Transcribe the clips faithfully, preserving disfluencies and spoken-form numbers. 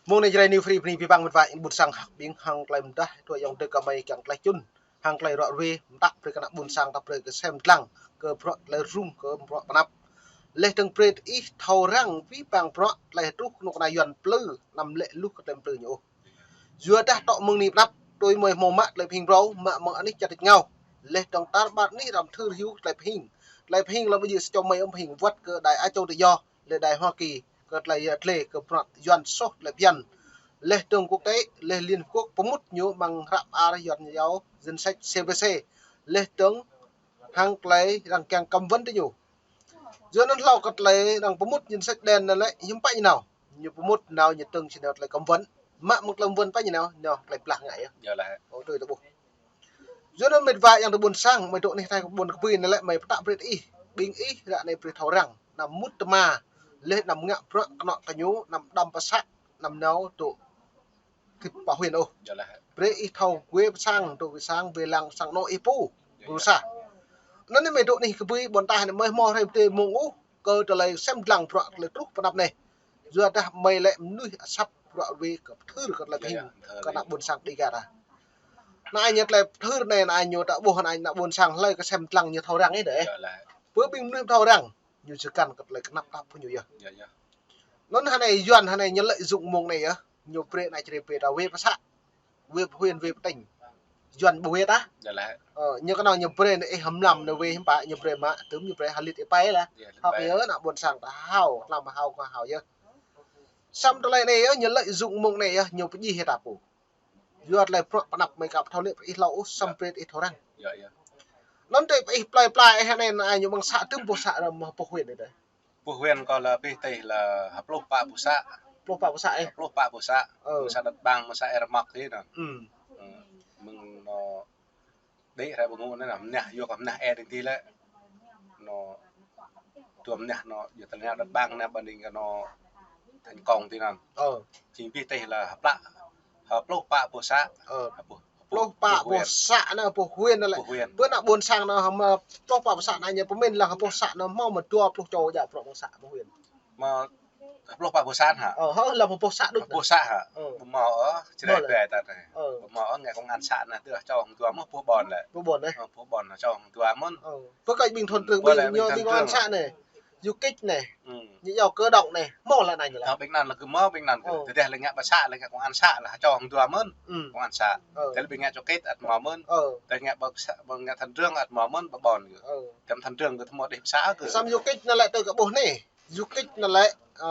Mông anai Jrai New Free bơni abih bang met wa ƀôn sang hăk ƀing hăng tơlơi mơdah, tui yŏng dêh kơ mơi kiăng tơlơi čun. Hăng tơlơi ruă ruê, mơtă brơi kơ ană ƀôn sang ta brơi kơ sem dlăng, kơ bruă tơlơi rŭng, kơ bruă pơanăp. Laih dơ̆ng brơi ih thâo răng abih bang bruă tơlơi truh kơnuk kơna Yuan plư, anăm lĕ luh kơ tơlơi plư ñu ôh. Yua dah tŏ mơ̆ng anai pơanăp, tui mơi hmâo mă tơlơi pơhing brâo, mă mơ̆ng anih čar tač ngao. Laih dơ̆ng tar ƀar anih răm thâo hyu tơlơi pơhing. Tơlơi pơhing lăm ƀơi djơ̆ sa čô mơi ôm pơhing wơ̆t kơ đài Á Châu Tự Do, lĕ đài Hoa Kỳ, kơ tơlơi yă tlê, kơ bruă Yuan soh tơlơi phiăn. Laih dơ̆ng quốc tế, laih Liên Hợp Quốc pơmŭt ñu mơ̆ng hră ar Yuan yâo danh sách C P C. Laih dơ̆ng hăng tơlơi arăng kiăng cấm vận tơ ñu. Yua anŭn hlâo kơ tơlơi arăng pơmŭt danh sách đen anŭn lĕ, hiư̆m pă ñu nao. Ñu pơmŭt nao ñu tơ̆ng či nao tơlơi cấm vận. Mă mơ̆ng tơlơi cấm vận pă ñu nao, nao tơlơi blah ngă yơh. Yơh lah. Ơ, tui tơ ƀuh. Yua anŭn met wa yŏng tơ ƀôn sang, mơi dŏ anih tơlơi ƀôn kơpui anai lĕ, mơi pơtă brơi ih, ƀing ih, ră anai brơi thâo răng, anăm mŭt tơma, laih anăm ngă bruă kơnŏ kơ ñu, anăm đăm pơsă, anăm nao dŏ kơ pơ huyện ôh. Yơh lah. Brơi ih thâo wê pơ sang, dŏ wê sang, wê lăng sang anŏ ih pô. Yơh, yơh. Gru sa. Anŭn anai mơi dŏ anih kơpui, ƀôn ta anai mơi hmâo hrơi tê mông ôh, kơ tơlơi sem dlăng bruă tơlơi truh pơanăp anai. Yua dah mơi lĕ mơnuih asăp bruă wê kơ pơthưr kơ tơlơi pơhing, kơ ană ƀôn sang Dega ta. Anai ñu tơlơi pơthưr anai, anai ñu ta ƀuh anai ană ƀôn sang hlơi kơ sem dlăng ñu thâo răng ih dêh. Yơh lah. Pơ ƀing mơnuih thâo răng. Ñu či kăn kơ tơlơi kơnăp tap kơ ñu yơh. Yơh, yơh. Anŭn hơnai Yuan hơnai ñu lợi dụng mông anai yơh. Ñu brơi anai čơrê pê ta wê pơ să. Wê pơ huyện, wê pơ tỉnh. Yuan ƀu wê ta. Yơh lah. Ơ, ñu kơnơ̆ng ñu brơi anai ih hăm lăm anai wê hiư̆m pă ñu brơi mă, tơm ñu brơi hơlit ih pă lah. Yơh, hơp yơh ană ƀôn sang ta hao, lăm hao kơ hao yơh. Samơ̆ tơlơi anai yơh, ñu lợi dụng mông anai yơh, ñu pơjih hĭ ta pô. Yua tơlơi bruă pơanăp mơi ka pơthâo lĕ ih hlâo ôh, samơ̆ brơi ih thâo răng. Yơh, yơh. Anŭn tơ ih plơi pla ih anai, anai ñu mơ̆ng să tơm boh să răm mơ̆ boh huyện anai dêh. Boh huyện kâo lĕ abih tih lĕ hơpluh pă boh să. Hơpluh pă boh să ih. Hơpluh pă boh să. Ơ. Mơ̆ng să Đăt Bang, mơ̆ng să Êrmŏk tih anŭn. Ư. Ư. Mơ̆ng anŏ đĭ rai ƀu ngŏ anai anăm mơnah, yua kơ mơnah ê ding tih lĕ. Anŏ dua mơnah anŏ, yua tơlơi anŏ Đăt Bang anai ƀơi đing kơ anŏ Thành Công tih anŭn. Ơ. Jing abih tih lĕ hơplă, hơpluh pă boh să. Ơ. Hơpluh, hơpluh pă boh să anai boh huyện anai lĕ. Boh huyện. Bơ ană ƀôn sang anai hăm, ơ, hơpluh pă boh să anai ñu pơmĭn lăng hơpluh să anai hmâo mơ̆ dua pluh čô djă bruă mơ̆ng să boh huyện. Mơ̆ hơpluh pă boh să hă? Ơ, hă, lăm hơpluh să đôč. Hơpluh să hă? Ơ. Ƀu hmâo ôh, čơđai bĕ ta anai. Ơ. Ƀu hmâo ôh, ngă công an să anai tơl čô hăng dua mơ̆n, boh ƀôn lĕ. Boh ƀôn lĕ. Ơ, boh ƀôn čô hăng dua mơ̆n. Ơ. Pơkơi ƀing thôn trưởng, ƀing ñu ƀing công an să anai. Du kích anai. Ư. Ñu yua cơ động anai. Hmâo lĕ anai ñu lĕ. Ơ, ƀing anŭn lĕ kơ hmâo, ƀing anŭn kơ. Ơ. Tơdah lĕ ngă ƀă să lĕ ngă công an să lĕ čô hăng dua mơ̆n. Ư. Công an să. Ơ. Tơdah ƀing ngă du kích ăt hmâo mơ̆n. Ơ. Tơdah ngă ƀă să, ƀă ngă thôn trưởng ăt hmâo mơ̆n, boh ƀôn kơ. Ơ. Tơm thôn trưởng kơ hmâo đih pơ să kơ. Samơ̆ du kích anai lĕ tơ kơ ƀuh anai. Du kích anai lĕ, ơ,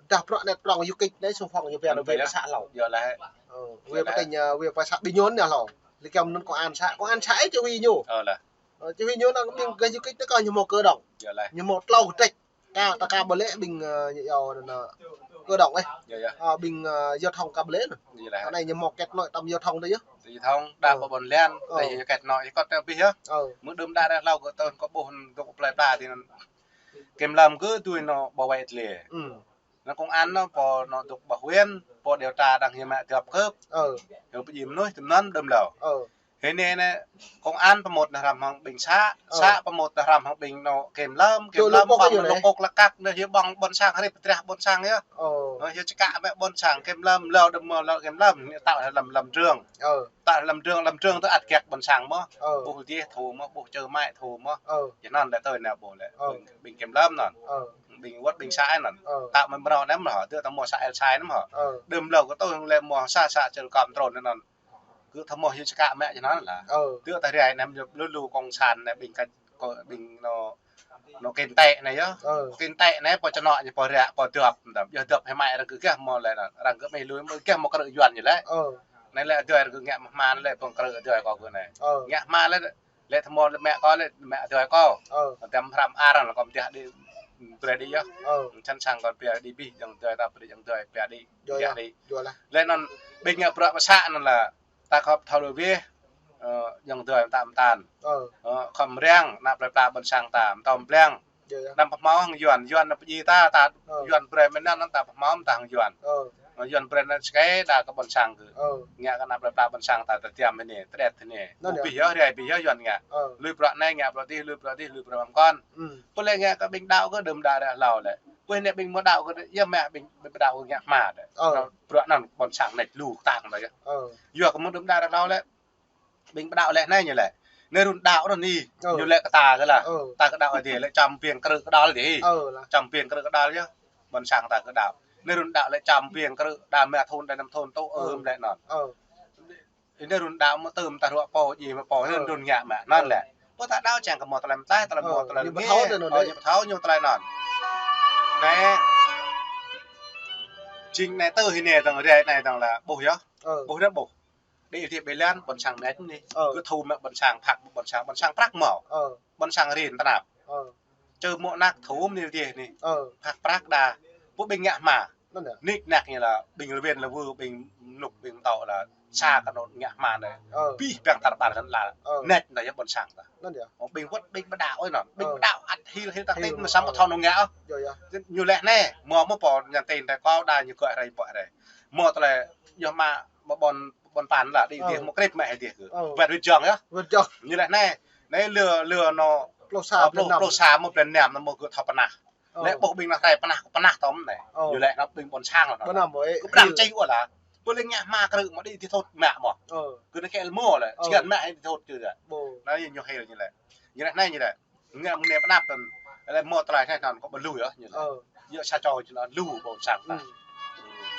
dah bruă anai prŏng du kích anai xung phong ñu pia anŭn wê pơ să hlâo. Yơh lah. Ơ, wê pơ tỉnh, ơ, wê pơ să ƀing ñu anai hlâo. Lĕ kiăng anŭn công an să, công an să ih chỉ huy ñu. Ơ lah. Ơ, chỉ huy ñu anŭn ƀing kơ du kích anai kơ ñu hmâo cơ động. Yơh lah. Ñu hmâo tlâo kơtrĕč. Ka, ta ka ƀu lĕ ƀing, ơ, ñu yua anŭn, ơ, cơ động ih. Yơh, yơh. Ơ, ƀing, ơ, giao thông ka ƀu lĕ anŭn. Yơh lah. Anai ñu hmâo kết nối tơm giao thông tơ yơh. Giao thông, đa ƀôn lan, ơ, tơ ñu kết nối, kơ tơ abih yơh. Ơ. Mơ̆ng đưm đă rai hlâo kơ tơl kơ ƀuh dŏ plơi pla tih anŭn. Kiểm lâm kơ tui anŏ bảo vệ tơlơi. Ư. Anŏ công an anŏ pô anŏ dŏ boh huyện, pô điều tra đang hiam mă tiap kơp. Ơ. Hiu pơjing mơnuih tơm anŭn đưm hlâo. Ơ. Hơnai anai công an pơmŭt anai hrăm hăng ƀing să, ơ, să pơmŭt anai hrăm hăng ƀing anŏ kiểm lâm, kiểm lâm ƀơ̆ng lŏk kŏk lăk kăk anai hiu ƀơ̆ng ƀôn sang hrip pơtrah ƀôn sang yơh. Ơ. Anŏ hiu čơkă mă ƀôn sang kiểm lâm, hlâo đưm mơ̆ hlâo kiểm lâm, ñu tao lăm lăm trường. Ơ. Tao lăm trường, lăm trường tơ ăt kiăk ƀôn sang mơ̆n. Ơ. Ƀuh dih thu mơ̆n, ƀuh čơ mai thu mơ̆n. Ơ. Yơh anŭn lĕ tơl anai ƀuh lĕ. Ơ. Ƀing, ƀing kiểm lâm anŭn. Ơ. Ƀing wơ̆t ƀing să anŭn. Ơ. Tao mơ̆ mrâo anai mơ̆n hă, tơ tao mơ̆ să El Sai anai mơ̆n hă. Ơ. Đưm hlâo kơ tơl lĕ mơ̆ să, să čơ kơm trôn anŭn. Kơ tơmơ̆ hiu čơkă mă čơnăn lah. Ơ. Tơ tơhriai anai mơ̆ lu công sản anai ƀing kơ, kơ ƀing anŏ, anŏ kinh tế anai yơh. Ơ. Kinh tế anai pô čơnŏ ñu pô ră, pô dŏp, dŏp, yơh dŏp hơmai arăng kơ gah mơ̆ lĕ anŭn. Arăng kơ mơ̆ lu mơ̆ gah mơ̆ kơ rơ̆ Yuan ñu lĕ. Ơ. Anai lĕ adơi arăng kơ ngă mơ̆ hmua anai lĕ pơ̆ng kơ rơ̆ adơi kâo kơ anai. Ơ. Ngă hmua lĕ, lĕ tơmơ̆ lĕ mă kâo lĕ, mă adơi kâo. Ơ. Tơm hrăm ar anŭn kâo mơ̆ dah đĭ, brơi đĭ yơh. Ơ. Čăn sang kâo brơi đĭ abih, jing adơi ta brơi jing adơi brơi đĭ. Yơh, yơh. Lĕ anŭn ƀing ngă bruă pơ să anŭn lah ta khŏm thâo lui weh, ơ, jing adơi tam tan. Ơ. Ơ, khŏm răng, ană plơi pla ƀôn sang ta, mơtam blang. Yơh, yơh. Anăm pơhmâo hăng Yuan, Yuan anŭn pơjing ta, ta, ơ, Yuan brơi mơ̆n anŭn ta pơhmâo mơ̆n ta hăng Yuan. Ơ. Ơ, Yuan brơi anŭn sơkai đa kơ ƀôn sang kơ. Ơ. Ngă kơ ană plơi pla ƀôn sang ta tơdiam hơnai, tơđet hơnai. Anŭn yơh. Ƀu abih yơh, rai abih yơh Yuan ngă. Ơ. Lui bruă anai, ngă bruă dih, lui bruă dih, lui bruă mơ̆ng kon. Ư. Pô lĕ ngă kơ ƀing đaŏ kơ đưm đă rai hlâo lĕ. Pơ anai ƀing mơ̆ đaŏ kơ, yơh mă ƀing, ƀing pơđaŏ kơ ngă hma đĕ. Ơ. Anŭn bruă anŭn ƀôn sang nač lu kơtang đôč yơh. Ơ. Yua kơ mơ̆ng đưm đă ră anŭn lĕ, ƀing pơđaŏ lĕ anai ñu lĕ. Anai run đaŏ run ni. Ơ. Ñu lĕ kơ ta kơ lah. Ơ. Ta kơ đaŏ Ơi Adai lĕ čăm piêng krư̆ kơđăl đĭ. Ơ lah. Čăm piêng krư̆ kơđăl yơh. Ƀôn sang ta kơ đaŏ. Anai run đaŏ lĕ čăm piêng krư̆ đa mă thun đa năm thun tŭ ơ mơ̆ lĕ anŭn. Ơ. Anai run đaŏ mơ̆ tơm ta ruă pô djai mơ̆ pô, anai run ngă mă anŭn lĕ. Pô ta đaŏ čang kơ mơ̆ tơlơi mơtai, tơlơi mơ̆ tơlơi ngă. Ñu pơthâo tơlơi anŭn. Anai. Jing anai tơ hĭ anai dơ̆ng, rai anai dơ̆ng lah ƀuh yơh. Ơ. Ƀuh anai ƀuh. Đĭ ti ƀơi lăn ƀôn sang anai anai. Ơ. Kơ thâo mă ƀôn sang phak ƀôn sang, ƀôn sang prăk mơ̆. Ơ. Ƀôn sang rin tơnap. Ơ. Čơ mơ̆ anak thâo mơ̆ anai ti anai. Ơ. Phak prăk đa. Pô ƀing ngă hma. Anŭn yơh. Nik nak ñu lah ƀing lơ wen lơ wơ ƀing mơnuk ƀing tŏ lah sa kơ anŭn ngă hma anai. Ơ. Pih ƀing tar ƀar kăn lah. Ơ. Nač anai yơh ƀôn sang ta. Anŭn yơh. Ơ, ƀing wơ̆t ƀing pơđaŏ ôh anŭn. Ƀing pơđaŏ ăt hil hil ta tĭt mơ̆ samơ̆ thâo anŭn ngă ôh. Yơh, yơh. Ñu lĕ anai, mơ̆ mơ̆ pô nhắn tin ta kâo đa ñu kơ rai pô rai. Mơ̆ tơlơi yơh mă mă ƀôn ƀôn păn lah, đĭ ti mơ̆ krep mă hĭ ti kơ. Ơ. Wơ̆t wơ̆t jong yơh. Wơ̆t jong. Ñu lĕ anai, anai lơ lơ anŭn. Pluh sa, ơ, pluh, pluh sa mơ̆ blan năm anŭn mơ̆ kơ thâo pơnah. Ơ. Lĕ ƀuh ƀing anai rai pơnah, pơnah tơm anai. Ơ. Ñu lĕ anŭn ƀing ƀôn sang anŭn. Ƀôn năm ƀơi. Kơ pơnah čih ôh lah. Pô lĕ ngă hma krư̆ mơ̆ đĭ ti thut mă mơ̆. Ơ. Kơ anai kơ ilmu lĕ. Ơ. Čiăng mă hĭ ti thut kơ. Ƀu. Anai ñu hil ñu lĕ. Ñu lĕ anai ñu lĕ. Ngă mơ̆ng anai pơnăp tơ̆n. Lĕ mơ̆ tơlơi anai anŭn kơ ƀu lu yơh ñu lĕ. Ơ. Yơh sa čô ñu lĕ lu ƀôn sang ta.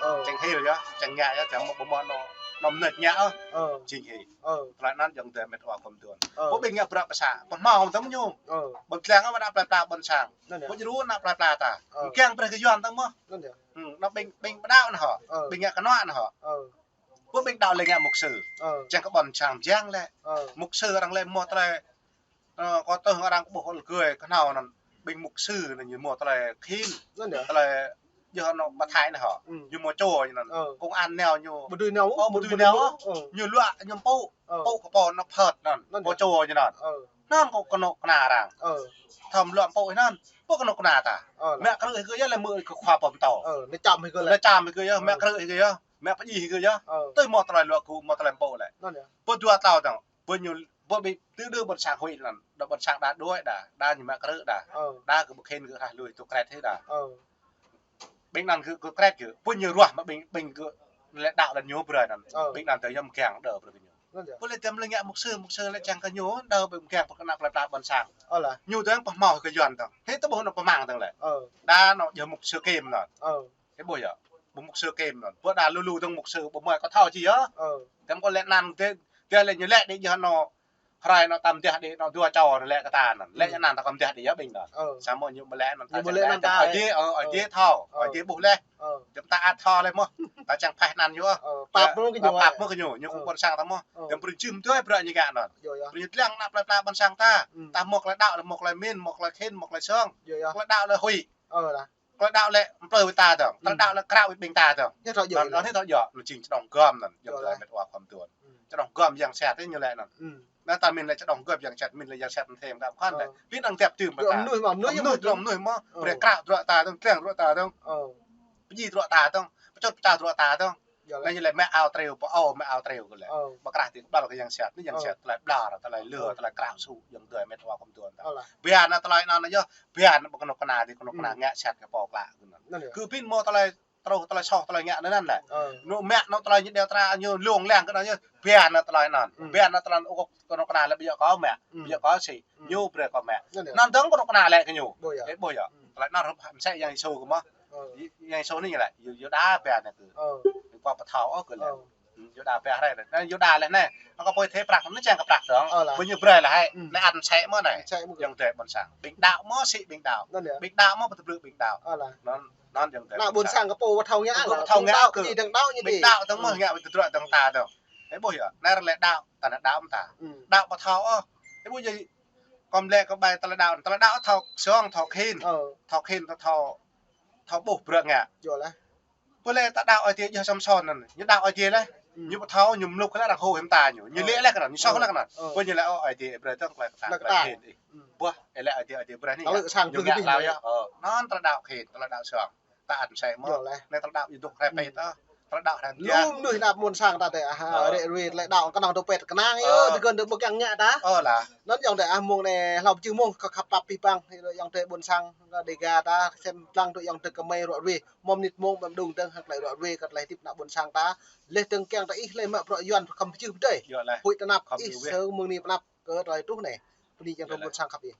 Ơ. Čang hil yơh, čang ngă yơh, čang mơ̆ ƀu mơ̆ anŭn, anŭn mơneč ngă ôh. Ơ. Jing hĭ. Ơ. Tơlơi anŭn yơh tơ met wa khŏm tuan. Ơ. Pô ƀing ngă bruă pơsă, pơhmâo tơ̆ng ñu. Ơ. Ƀơ̆ng tlang ƀu ană plơi pla ƀôn sang. Anŭn yơh. Ƀu djru ană plơi pla ta. Ơ. Kiăng brơi kơ Yuan tơ̆ng mơ̆. Anŭn yơh. Ơ, anŭn ƀing, ƀing pơđaŏ anŭn hŏ. Ơ. Ƀing ngă kơnuă anŭn hŏ. Ơ. Pô ƀing đaŏ lĕ ngă mục sư. Ơ. Čang kơ ƀôn sang jang lĕ. Ơ. Mục sư arăng lĕ mơ̆ tơlơi Ơ, kâo tơ̆ng arăng ƀuh ôl gơi kơnao anŭn, ƀing mục sư anŭn ñu mơ̆ tơlơi khĭn. Anŭn yơh. Tơlơi yơh anŭn pơthai anŭn hŏ. Ơ. Ñu mơ̆ čô ñu anŭn. Ơ. Công an nao ñu. Ƀu dưi nao. Ơ, ƀu dưi nao. Ơ. Ñu luă ñu pŭ. Ơ. Pŭ kơ pô anŭn phơt anŭn. Anŭn yơh. Mơ̆ čô ñu anŭn. Ơ. Anŭn kơ kơnuk kơna arăng. Ơ. Thâo luă pŭ anŭn. Pô kơnuk kơna ta. Ơ, lah. Mă krư̆ hĭ kơ yơh lĕ mơ̆ kơ khua pơm tâo. Ơ, anŭn čăm hĭ kơ lĕ. Anŭn čăm hĭ kơ yơh, mă krư̆ hĭ kơ yơh. Mă pơjing hĭ kơ yơh. Ơ. Tui mơ̆ tơlơi luă gŭ, mơ̆ tơlơi pŭ lĕ. Anŭn yơh. Pô dua tơlơi dơ̆ng. Pô ñu, pô ƀing tơ đơ ƀôn sang huĭ anŭn, đơ ƀôn sang đa đuaĭ đa, đa ñu mă krư̆ đa, ơ, đa kơ ƀu khĭn kơ hă lui tŭ krĕt hĭ đa. Ơ. Ƀing anŭn kơ, kơ krĕt kơ, pô ñu ruah mă ƀing, ƀing kơ lĕ đaŏ lĕ ñu brơi anŭn. Ơ. Ƀing anŭn tơ yơh mơ̆ kiăng đơ brơi kơ ñu. Anŭn yơh. Pô lĕ tơm lĕ ngă mục sư, mục sư lĕ čang kơ ñu đơ ƀing mơ̆ kiăng pơkơnăp plơi pla ƀôn sang. Ơ lah. Ñu tơ̆ng pơhmâo kơ Yuan tơ̆ng. Hĭ tơ ƀuh anŭn pơmang tơ̆ng lĕ. Ơ. Đa anŭn yơh mục sư kêm anŭn. Ơ. Ơ ƀuh yơh. Ƀu mục sư kêm anŭn. Ƀu đa lu lu tơ̆ng mục sư, ƀu mơ̆ kơ thâo či yơh. Ơ. Tơ̆ng kơ lĕ anŭn tơ, tơ lĕ ñu lĕ đĭ yơh anŭn. Hrơi anŭn tam deh đĭ anŭn dua čô anŭn lĕ kơ ta anŭn. Lĕ anŭn ta kơ mơdeh đĭ yơh ƀing anŭn. Ơ. Samơ̆ ñu ƀu lĕ anŭn ta. Ñu ƀu lĕ anŭn ta. Ơi Adai, ơ, Ơi Adai thâo, Ơi Adai ƀuh leh. Ơ. Jăm ta ăt thâo leh mơ̆. Ta čang phaih anŭn yơh. Ơ, pap mơ̆ kơ ñu. Pap mơ̆ kơ ñu, ñu kơ ƀôn sang ta mơ̆. Ơ. Jăm brơi jim tui brơi ñu ngă anŭn. Yơh, yơh. Brơi ñu tlang ană plơi pla ƀôn sang ta. Ừ. Ta mơ̆ tơlơi đaŏ lĕ mơ̆ tơlơi min, mơ̆ tơlơi khĭn, mơ̆ tơlơi song. Yơh, yơh. Tơlơi đaŏ lĕ huĭ. Ơ lah. Tơlơi đaŏ lĕ mplơi wĭ ta dơ̆ng. Tơlơi đaŏ lĕ krao wĭ ƀing ta dơ̆ng. Anŭn, anŭn hĭ thâo djơ̆, anŭn jing čơđŏng gơm anŭn. Yơh, yơh lah. Met wa khŏm tuan. Čơđŏng gơm yang sat ñu lĕ anŭn. Anŭn ta min lĕ čơđŏng gơm yang sat, min lĕ yang sat anŭn thêm gơm khŏn lĕ. Pin anŭn tiap tơm ta. Mơnuih mơ̆, mơnuih mơ̆. Brơi krao bruă ta dơ̆ng, tlang bruă ta dơ̆ng. Pơjing bruă ta dơ̆ng, pơčŭt pơčao bruă ta dơ̆ng. Anŭn ñu lĕ mă ao triu, pơ ao mă ao triu kơ lĕ. Ơ. Pơkrah ti kơƀal kơ yang sat, anŭn yang sat tơlơi ƀlŏr, tơlơi lơ, tơlơi krao su, yơh tơ met wa khŏm tuan ta. Ơ lah. Biă anŭn tơlơi anŭn yơh, biă anŭn ƀu kơnuk kơna, ti kơnuk kơna ngă sat kơ pô klă kơ anŭn. Anŭn yơh. Kơ pin mơ̆ tơlơi truh tơlơi soh tơlơi ngă anŭn lĕ. Ơ. Anŭn mă anŭn tơlơi ñu đeo tra ñu lông lăng kơ anŭn yơh, biă anŭn tơlơi anŭn. Biă anŭn tơlơi ôh kơnuk kơna lĕ ƀu djơ̆ kơ mă, ƀu djơ̆ kơ si, ñu brơi kơ mă. Anŭn dơ̆ng kơnuk kơna lĕ kơ ñu. Ơ, ƀuh yơh. Tơlơi anŭn hrup hăng mơsĕ yang Yêsu kơ mơ̆. Ơ. Yang Yêsu anŭn ñu lĕ, Yu-, Yuđa biă anŭn kơ. Ơ. Ƀu pơthâo ôh kơ lĕ. Ơ. Yuđa biă rai lĕ. Anŭn Yuđa lĕ anai. Anŭn kơ pô thê prăk, anŭn čang kơ prăk dơ̆ng. Ơ lah. Ƀu ñu brơi lĕ hĕ. Lĕ ăn mơsĕ mơ̆ anai. Mơsĕ mơ̆. Yang tơ ƀôn sang. Ƀing đaŏ mơ̆ si ƀing đaŏ. Anŭn yơh. Ƀing đaŏ mơ̆ pơtơblư̆ ƀing đaŏ. Ơ lah. Anŭn, anŭn yang tơ. Ană ƀôn sang kơ pô pơthâo ngă lah. Pơthâo ngă kơ. Ƀing đaŏ tơ̆ng mơ̆ ngă wĭ tơdruă dơ̆ng ta dơ̆ng. Ơ ƀuh yơh. Anai lĕ đaŏ, ta anai đaŏ mơ̆ ta. Đaŏ pơthâo ôh. Ơ ƀuh yơh. Kơ mơ̆ lĕ kơ ƀai tơlơi đaŏ, tơlơi đaŏ thâo song, thâo khĭn. Ơ. Thâo khĭn, thâo, thâo ƀuh bruă ngă. Yơh lah. Pơ lĕ ta đaŏ Ơi Adai yơh Samsôn anŭn. Ñu đaŏ Ơi Adai leh. Ñu pơthâo, ñu mlŭk leh arăng hô hiam ta ñu. Ñu lĕ leh kơ anŭn, ñu soh leh kơ anŭn. Pơ ñu lĕ ơ Ơi Adai brơi dơ̆ng tơlơi kơtang, tơlơi khĭn ih. Ƀuh, ơ lĕ Ơi Adai, Ơi Adai brơi anai. Ñu ngă laih yơh. Ơ, anŭn tơlơi đaŏ khĭn, tơlơi đaŏ song. Ta ăn mơsĕ mơ̆. Anai tơlơi đaŏ ñu dŏ rai pĕ ta. Tơlơi đaŏ hơdră. Lu mơnuih anăp ƀôn sang ta tơ, ah, rĕ ruai tơlơi đaŏ kơnơ̆ng tơpĕt kơnang yơh, tơgơ̆n tơ ƀu kiăng ngă ta. Ơ lah. Anŭn yŏng tơ, ah, mơ̆ng anai hlâo pơjing mơ̆ng kơ khăp pap pih pang, yŏng tơ ƀôn sang, Dega ta, sem lăng tơ yŏng tơ kơmơi ră ruai, mơ̆ng mơnit mơ̆ng ƀăm đung dơ̆ng, hăng tơlơi ră ruai, kơ tơlơi hơdip anăp ƀôn sang ta. Laih dơ̆ng kiăng tơ ih, laih mă bruă Yuan khŏm pơjing pơdơi. Yơh lah. Huĭ tơnap ih sơ mơ̆ng anai pơanăp kơ tơlơi truh anai. Bơni kiăng tơ ƀôn sang khăp ih.